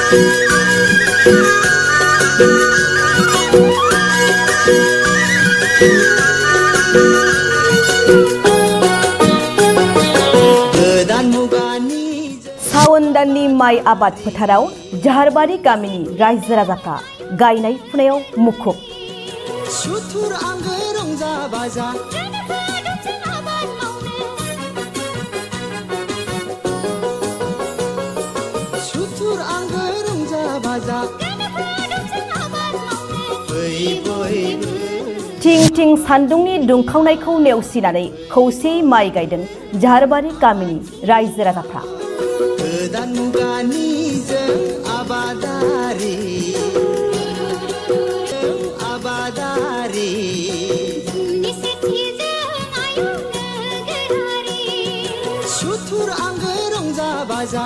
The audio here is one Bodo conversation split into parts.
सावन दाननि माइ आबाद फोथाराव जाहारबारि गामिनि रायजो राजाफ्रा गायनाय फुनायाव मुखुब। सुथुर आंगो रंजा बाजा सुथुर आंगो रंजा बाजा थिं थिं सान्दुंनि दुंखावनायखौ नेवसिनानै खौसेयै माइ गायदों जाहारबारि गामिनि रायजो राजाफ्रा। गोदान मुगानि जों आबादारि सुथुर आंगो रंजा बाजा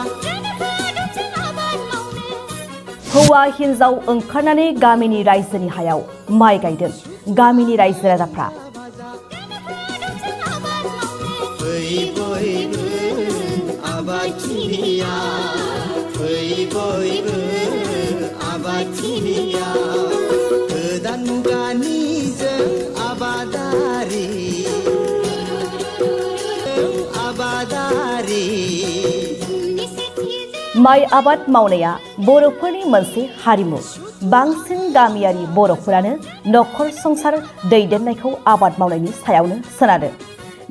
हौवा हिन्जाव ओंखारनानै गामिनि रायजोनि हायाव माइ गायदों गामिनि रायजो राजाफ्रा। आबादथिलिया बयबो आबादथिलिया गोदान मुगानि जों आबादारि माइ आबाद मावनाया बर'फोरनि मोनसे हारिमु। बांसिन गामियारि बर'फोरानो नखर संसार दैदेननायखौ आबाद मावनायनि सायावनो सोनारो।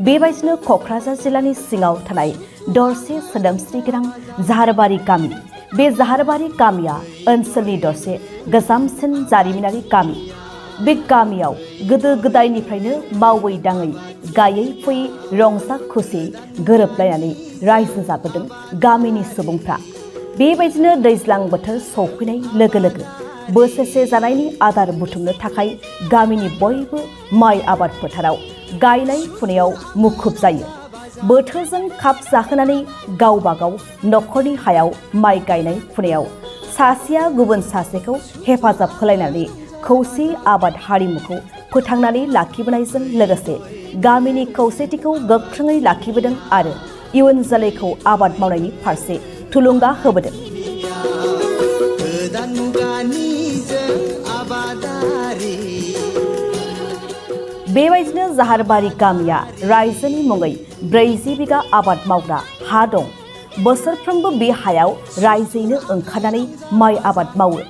बेबायदिनो क'क्राझार जिल्लानि सिङाव थानाय दरसे सोदोमस्रि गोनां जाहारबारि गामि। बे जाहारबारि गामिया ओनसोलनि दरसे गोजामसिन जारिमिनारि गामि। बे गामियाव गोदो गोदायनिफ्रायनो मावै दाङै गायै फुयै रंजा खुसियै गोरोबलायनानै रायजो जाबोदों गामिनि सुबुंफ्रा। बेबायदिनो दैज्लां बोथोर सौफैनाय लोगो लोगो बोसोरसे जानायनि आदार बुथुमनो थाखाय गामिनि बयबो माइ आबाद फोथाराव गायनाय फुनायाव मुखुब जायो। बोथोरजों खाब जाहोनानै गावबा गाव नखरनि हायाव माइ गायनाय फुनायाव सासेया गुबुन सासेखौ हेफाजाब होलायनानै खौसे आबाद हारिमुखौ फोथांनानै लाखिबोनायजों लोगोसे गामिनि खौसेथिखौ गोख्रोङै लाखिबोदों आरो इयुन जोलैखौ आबाद मावनायनि फारसे थुलुंगा होबोदों। गोदान मुगानि जों आबादारि बेबायदिनो जाहारबारि गामिया रायजोनि मुङै 40 बिगा आबाद मावग्रा हा दं। बोसोरफ्रोमबो बे हायाव रायजोयैनो ओंखारनानै माइ आबाद मावो।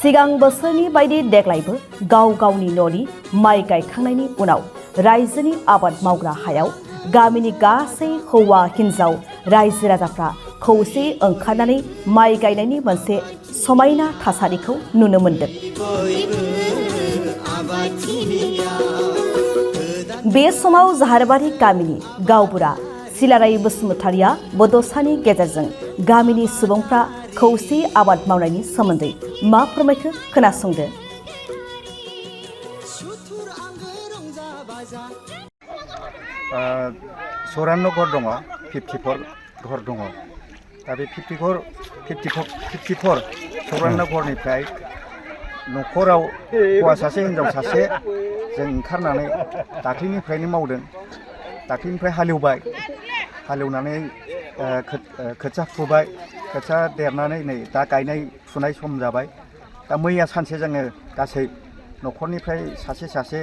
सिगां बोसोरनि बायदि देग्लायबो गाव गावनि न'नि माइ गायखांनायनि उनाव रायजोनि आबाद मावग्रा हायाव गामिनि गासै हौवा हिन्जाव रायजो राजाफ्रा खौसेयै ओंखारनानै माइ गायनायनि मोनसे समायना थासारिखौ नुनो मोन्दों। बे समाव जाहारबारि गामिनि गावबुरा सिलाराय बसुमतारिया बड'सानि गेजेरजों गामिनि सुबुंफ्रा खौसेयै आबाद मावनायनि सोमोन्दै मा फोरमायखो खोनासंदो। सुथुर आंगो रंजा बाजा 54 घर दङ, 54 घर दङ। दा बे 54 घरनिफ्राय न'खराव हौवा सासे हिन्जाव सासे जों ओंखारनानै दाख्लैनिफ्रायनो मावदों। दाख्लैनिफ्राय हालेवनानै खोथिया फुबाय, खोथिया देरनानै नै दा गायनाय फुनाय सम जाबाय। दा मैया सानसे जोङो गासै न'खरनिफ्राय सासे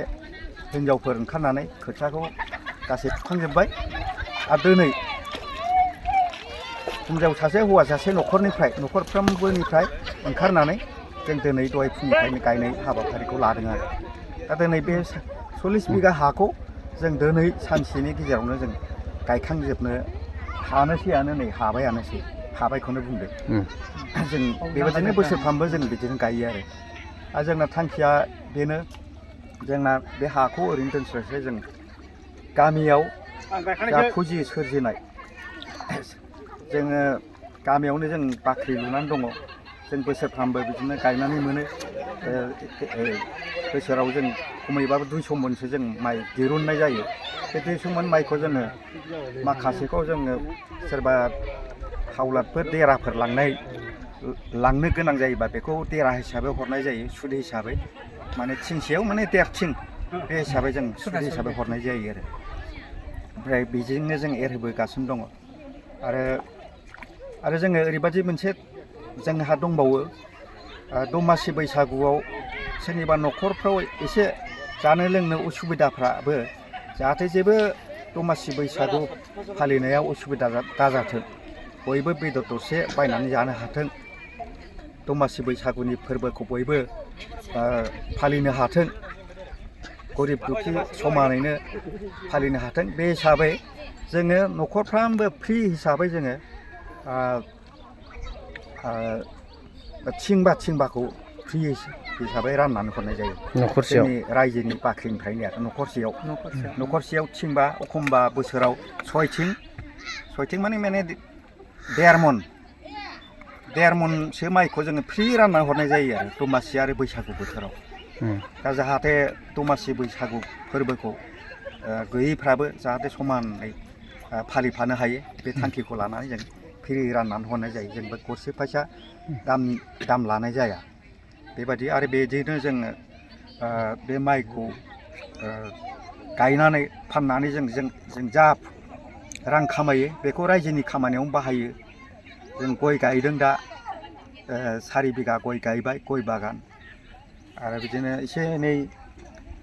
हिन्जावफोर ओंखारनानै खोथियाखौ गासै फुखांजोब्बाय। आरो दिनै हिन्जाव सासे हौवा सासे न'खरफ्रोमबोनिफ्राय ओंखारनानै जों दिनै दहाय फुंनिफ्रायनो गायनाय हाबाफारिखौ लादों आरो। दा दिनै बे 40 बिगा हाखौ जों दिनै सानसेनि गेजेरावनो जों गायखांजोबनो हानोसैयानो, नै हाबायखौनो बुंदो। जों बेबायदिनो बोसोरफ्रामबो जों बिदिनो गायो आरो जोंना थांखिया बेनो, जोंना बे हाखौ ओरैनो दोनस्लायस्लाय जों गामियाव जा फुजि सोरजिनाय, जोङो गामियावनो जों बाख्रि लुनानै दङ। जों बोसोरफ्रामबो बिदिनो गायनानै मोनो। बोसोराव जों खमैबाबो 200 मनसो जों माइ दिरुननाय जायो। बे 200 मन माइखौ जोङो माखासेखौ जोङो सोरबा हावलादफोर देराफोर लांनो गोनां जायोबा बेखौ देरा हिसाबै हरनाय जायो, सुद हिसाबै। माने थिंसेयाव माने 1.5 थिं बे हिसाबै जों सुद हिसाबै हरनाय जायो आरो। ओमफ्राय बेजोंनो जों एरहोबोगासिनो दङ। आरो जोङो ओरैबायदि मोनसे जोंहा दंबावो दमासि बैसागुआव सोरनिबा न'खरफ्राव एसे जानो लोंनो उसुबिदाफ्राबो जाहाथे जेबो दमासि बैसागु फालिनायाव उसुबिदा दाजाथों बयबो बेदर दरसे बायनानै जानो हाथों दमासि बैसागुनि फोरबोखौ बयबो फालिनो हाथों गरिब दुखि समानैनो फालिनो हाथों बे हिसाबै जोङो न'खरफ्रामबो फ्रि हिसाबै जोङो थिंबाखौ फ्रि हिसाबै राननानै हरनाय जायो न'खरसेयाव जोंनि रायजोनि बाख्रिनिफ्रायनो आरो न'खरसेयाव थिंबा एखमबा बोसोराव सयथिं माने देर मनसो माइखौ जोङो फ्रि राननानै हरनाय जायो आरो दमासि आरो बैसागु बोथोराव दा जाहाथे दमासि बैसागु फोरबोखौ गैयैफ्राबो जाहाथे समानै फालिफानो हायो बे थांखिखौ लानानै जों फ्रि राननानै हरनाय जायो जोंबो गरसे फैसा दाम लानाय जाया बेबायदि आरो बेजोंनो जोङो बे माइखौ गायनानै फाननानै जों जा रां खामायो बेखौ रायजोनि खामानियावनो बाहायो जों गय गायदों दा 4 बिगा गय गायबाय गय बागान आरो बिदिनो एसे एनै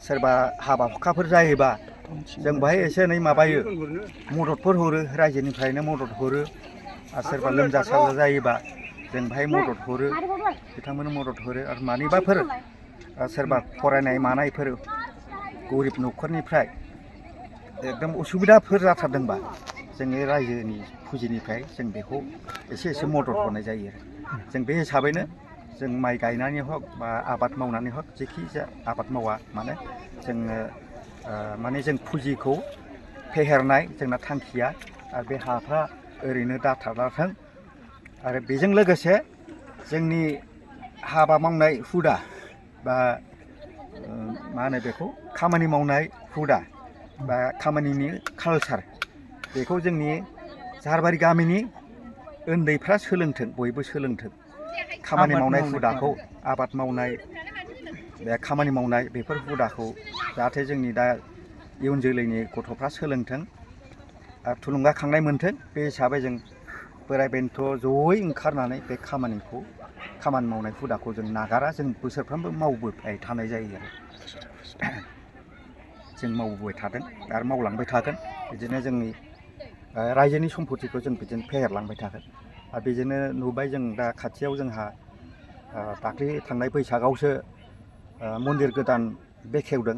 सोरबा हाबा हुखाफोर जायोबा जों बाहाय एसे एनै माबायो मददफोर हरो रायजोनिफ्रायनो मदद हरो आरो सोरबा लोमजा साजा जायोबा जों बाहाय मदद हरो बिथांमोननो मदद हरो आरो मानिबाफोर सोरबा फरायनाय मानायफोर गरिब न'खरनिफ्राय एकदम उसुबिदाफोर जाथारदोंबा जोंनि रायजोनि फुजिनिफ्राय जों बेखौ एसे मदद हरनाय जायो जों बे हिसाबैनो जों माइ गायनानै हक बा आबाद मावनानै हक जेखि जाया आबाद मावा माने जोङो माने जों फुजिखौ फेहेरनाय जोंना थांखिया आरो बे हाफ्रा ओरैनो दाथाराथों आरो बेजों लोगोसे जोंनि हाबा मावनाय हुदा बा मा होनो बेखौ खामानि मावनाय हुदा बा खामानिनि कालसार बेखौ जोंनि जाहारबारि गामिनि उन्दैफ्रा सोलोंथों बयबो सोलोंथों खामानि मावनाय हुदाखौ आबाद मावनाय बे खामानि मावनाय बेफोर हुदाखौ जाहाथे जोंनि दा इयुन जोलैनि गथ'फ्रा सोलोंथों आरो थुलुंगाखांनाय मोनथों बे हिसाबै जों बोराइ बेन्थ' जयै ओंखारनानै बे खामानि मावनाय हुदाखौ जों नागारा जों बोसोरफ्रोमबो मावबोबाय थानाय जायो आरो जों मावबोबाय थादों आरो मावलांबाय थागोन बिदिनो जोंनि रायजोनि सम्पतिखौ जों बिदिनो फेहेरलांबाय थागोन आरो बेजोंनो नुबाय जों दा खाथियाव जोंहा दाख्लै थांनाय बैसागावसो मन्दिर गोदान बेखेवदों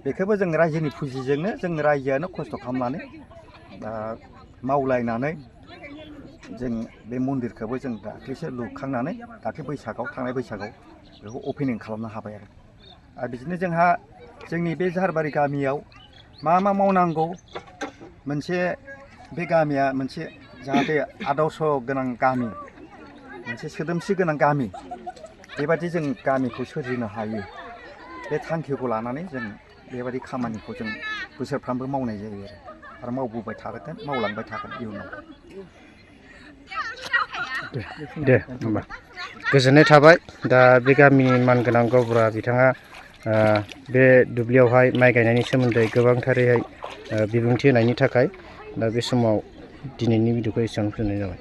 बेखौबो जों रायजोनि फुजिजोंनो जों रायजोआनो खस्थ' खालामनानै मावलायनानै जों बे मन्दिरखौबो जों दाख्लैसो लुखांनानै थांनाय बैसागाव बेखौ अपेनिं खालामनो हाबाय आरो बिदिनो जोंहा जोंनि बे जाहारबारि गामियाव मा मावनांगौ मोनसे बे गामिया मोनसे जाहाथे आदर्श गोनां गामि मोनसे सोदोमस्रि गोनां गामि बेबादि जों गामिखौ सोरजिनो हायो बे थांखिखौ लानानै जों बेबादि खामानिखौ जों बोसोरफ्रामबो मावनाय जायो आरो मावबोबाय थागोन मावलांबाय थागोन इयुनाव दे होमबा गोजोननाय थाबाय दा बे गामिनि मानगोनां गावबुरा बिथाङा बे दुब्लियावहाय माइ गायनायनि सोमोन्दै गोबांथारैहाय बिबुंथि होनायनि थाखाय दा बे समाव दिनैनि भिडिअखौ एसेबां फोजोबनाय जाबाय।